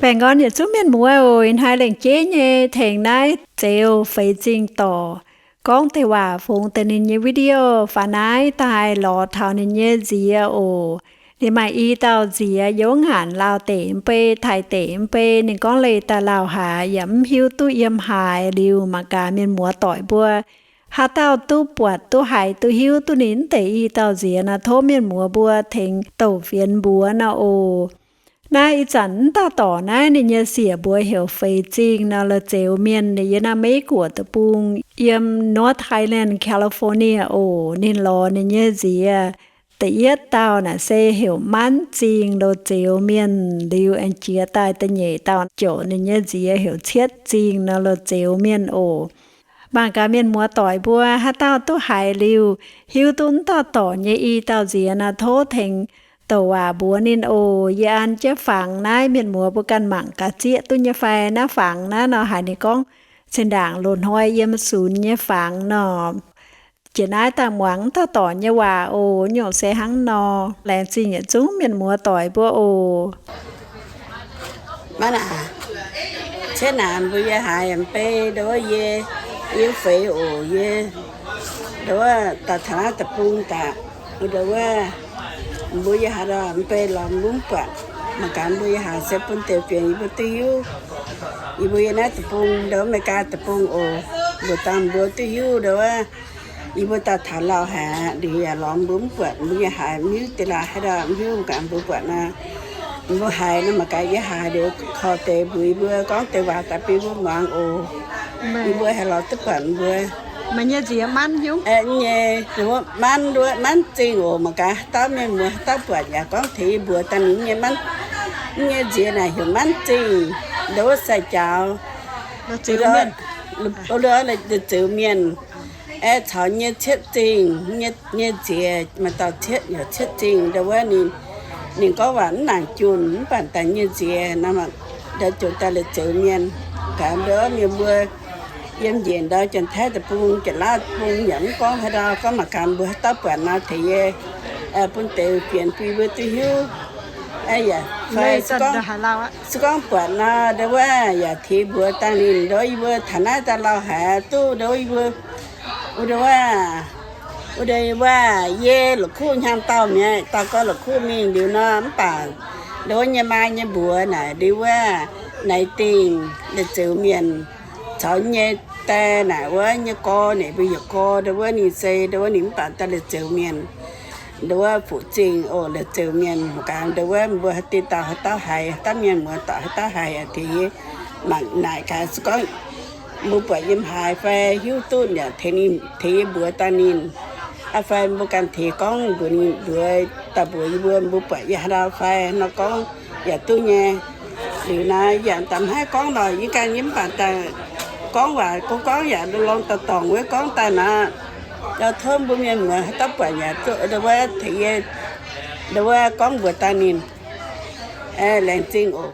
Baengh orn yietc zungv mienh muoz oc. Ih hnoi lengc jeiv nyei tengx naaiv Zeux Feix Zingh dorc gorngv deix waac fungx deix ninh nyei video faaux naaiv daaih lorz taux ninh nyei nziex oc. Ninh maaih i dauh nziex, yiem ngaanc Laauh deic mv bei, Taiv deic mv bei. Ninh gorngv leih daaih Laauh haaix yaac mv hiuv duqv yiem haaix liuz, mangc gaax mienh muoz doic mbuo haaix dauh duqv buatc duqv haiz duqv hiuv duqv ninh mv deix i dauh nziex nor, tov mienh muoz mbuo tengx douc fienx mbuox nor oc. Naaiv ih zanc mv dauh dorc naaiv ninh nyei siec mbuox heuc Feix Zingh nor, La'zeux Mienh, ninh yiem naaiv Meiv Guoqv deic-bung, yiem North Thailand, California oc. Ninh lorz ninh nyei nziex da'yietv dauh naaic se heuc Manv Zingh, La'zeux Mienh, liuz aengx jiex daaih da'nyeic dauh ziouc ninh nyei nziex heuc Cietv Zingh nor, La'zeux Mienh oc. Mangc gaax mienh muoz doic mbuo haaix dauh duqv haiz liuz hiuv duqv mv dauh dorc nyei i dauh nziex nor, tov tengx douc waac mbuox ninh oc. Yie an jienv fangx naaiv, mienh muoz mbuo ganh mangc gaax zieqv duqv nyei fai. Naaiv fangx naaiv nor haiz ninh gorngv zinh ndaangc loz-hnoi yiem sunx nyei fangx nor. Jiex naaiv daaih muangx mv dauh dorc nyei waac oc. Nyungc se hnangv nor. Laengz zingh yietc zungv mienh muoz doic mbuo oc. Maiv naaic, cietv naaic mbuo yie haiz mv bei ndo wuov yie, yie feix oc, yie ndo wuov daaih taux naaiv deic-bung daaih, ndo wuov mbuo yie haiz ndo mv bei lorz mbuo mv buatc, mangc gaax mbuo yie haiz se bun deix fienx yie mbuo duqv hiuv. Yie mbuo yie naaiv deic-bung ndo wuov Meigaa deic-bung oc, mbuox dangh mbuo duqv hiuv ndo wuov yie mbuo daaih taux lauh haic, liuz yaac lorz mbuo mv buatc, mbuo yie haiz mv hiuv deix laaix haaix ndo, mv hiuv mv gaax mbuo buatc nor, mbuo haiz nor mangc gaax yie haiz liuz korv deix mbuox yie mbuo gorngv deix waac daaih bun mbuo muangx oc. Yie mbuo haih lorz duqv buatc mbuo. Meih nyei nziex Manv nyungc? Nyei, Manv, Manv Zingh oc. Mangc gaax haaix dauh mienh muoz haaix dauh buatc yaac gorngv tengx yie mbuox dangh ninh nyei Manv, nyei nziex naaic heuc Manv Zingh, ndo wuov sai jaux, La'zeux Mienh, aengx caux nyei Cietv Zingh, nyei nziex maaih dauh Cietv, heuc Cietv Zingh, ndo wuov ninh, ninh gorngv waac mv nangc junh mv baac daaih nyei nziex nor, ndo jomc daaih La'zeux Mienh. Gaax ndo wuov mienh mbuo yiem njiec ndau Janx-Taiv deic-bung, Janx-Laauv deic-bung yaac mv gorngv haaix ndo, gorngv mangc gaax mbuo haaix dauh buatc nor tengx yie, bun deix fienx bun yie mbuo duqv hiuv. Yaac fai se gorngv buatc nor, ndo wuov yaac tengx mbuox dangh ninh, ndo wuov yie mbuo taux naaiv daaih lauh haic duqv, ndo wuov yie mbuo, wuov ndo wuov, wuov ndo wuov yie la'kuqv hnyangx-daauh mi'aqv, dauh gorx la'kuqv mingh liuz nor, mv baac ndo wuov nyei maa nyei mbuox naaic, ndo wuov Naaiv Dingh, La'zeux Mienh, caux nyei die naaic wuov nyei gorx, ninh mbuo yietc gorx, ndo wuov ninh se, ndo wuov ninh mv baac daaih La'zeux Mienh, ndo wuov Fuqv Zingh oc, La'zeux Mienh. Mangc gaax ndo wuov mbuo haaix diuh dauh haaix dauh haiz, haaix dauh mienh muoz doic haaix dauh haiz tengx yie mangc naaic gaax, se gorngv mbuo buatc yiem haaix fai hiuv duqv yaac tengx yie mbuox dangh ninh. Aa fai mbuo ganh tengx gorngv mbuox ninh, mbuox daaih mbuox yie mbuo, mbuo buatc yiem haaix ndau fai nor gorngv yaac duqv nyei. Liuz naaiv yaac da'haiz gorngv lorqc, yie ganh yie mv baac daaih gorngv waac, gorngv gorngv yaac lorngx daaih dorngc wuov gorngv daaih naaic. Yaac tov mbuo mienh muoz haaix dauh buatc yaac duqv ndo wuov tengx yie, ndo wuov gorngv mbuox dangh ninh. Laengz zingh oc.